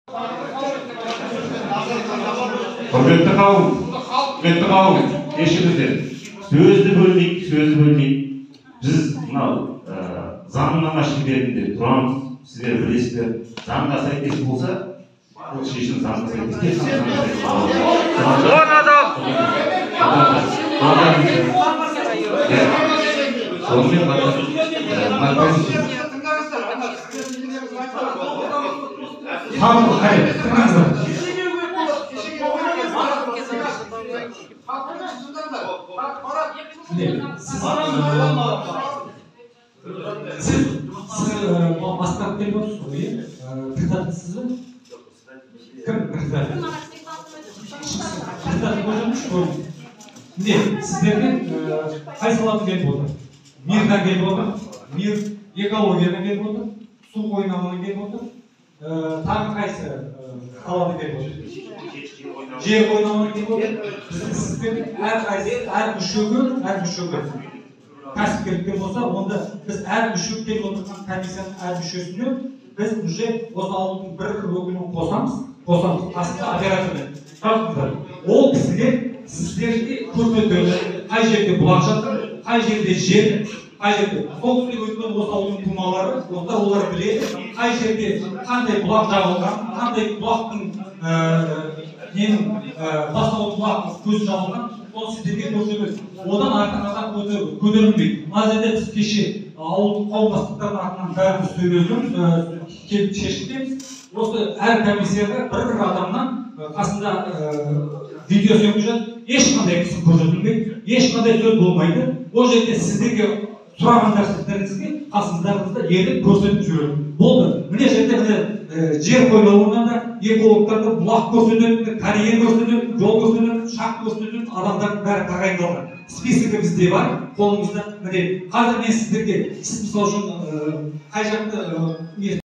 Құрметті қауым, құрметті қауым, кешіріңіздер. Сөзді бөлмейік, сөзді бөлмейік. Біз мынау заңнама шеңберінде тұрамыз, сіздер білесіздер. Заңға сәйкес болса, бұл шешім заңға сәйкес, тек қана заңға сәйкес болады. 10 адам. Сонымен қатар, мына комиссия Халық, қай, тыңдаңыздар. Міне, сіз сіз басқарып келіп отырсыз ғой, иә? Председательсіз бе? Кім председатель? Председатель болжамшы ғой. Міне, сіздерден қай саладан келіп отыр? Мирдан келіп отыр, мир экологиядан келіп отыр, су қойнауынан келіп отыр. Тағы қайсы саладан келіп отыр? Жер қойнауынан келіп отыр. Біздің сіздердің әрқайсы, әр мүшеге кәсіпкерліктен болса, онда біз әр мүше келіп отырған комиссияның әр мүшесіне біз уже осы ауылдың бір өкілін қосамыз, қасында оператормен. Тұрыңыздар. Ол кісілер сіздерге көрсетеді, қай жерде бұлақ жатыр, қай жерде жер, қай жерде. Сол кісілер өйткені осы ауылдың тумалары, онда олар біледі, қай жерде қандай бұлақ жабылған, қандай бұлақтың ненің бастауы бұлақ көзі жабылған, ол сіздерге көрсетеді. Одан артық адам көтерілмейді. Мына жерде біз кеше ауыл қауымдастықтарының атынан бәріміз сөйлесеміз, келіп шешімдейміз. Осы әр комиссияға бір-бір адамнан қасында видеосъемка жүреді, ешқандай қысым көрсетілмейді, ешқандай сөз болмайды. Ол жерде сіздерге сұраған нәрселеріңізге қасыңыздарыңызда еріп көрсетіп жүреді. Болды. Міне жерде міне жер қойнауынан да экологтар да бұлақ көрсететін, карьер көрсететін, жол көрсететін, шахт көрсететін адамдардың бәрі тағайындалған. Списогі бізде бар, қолымызда. Міне қазір мен сіздерге, сіз мысалы үшін қай жақты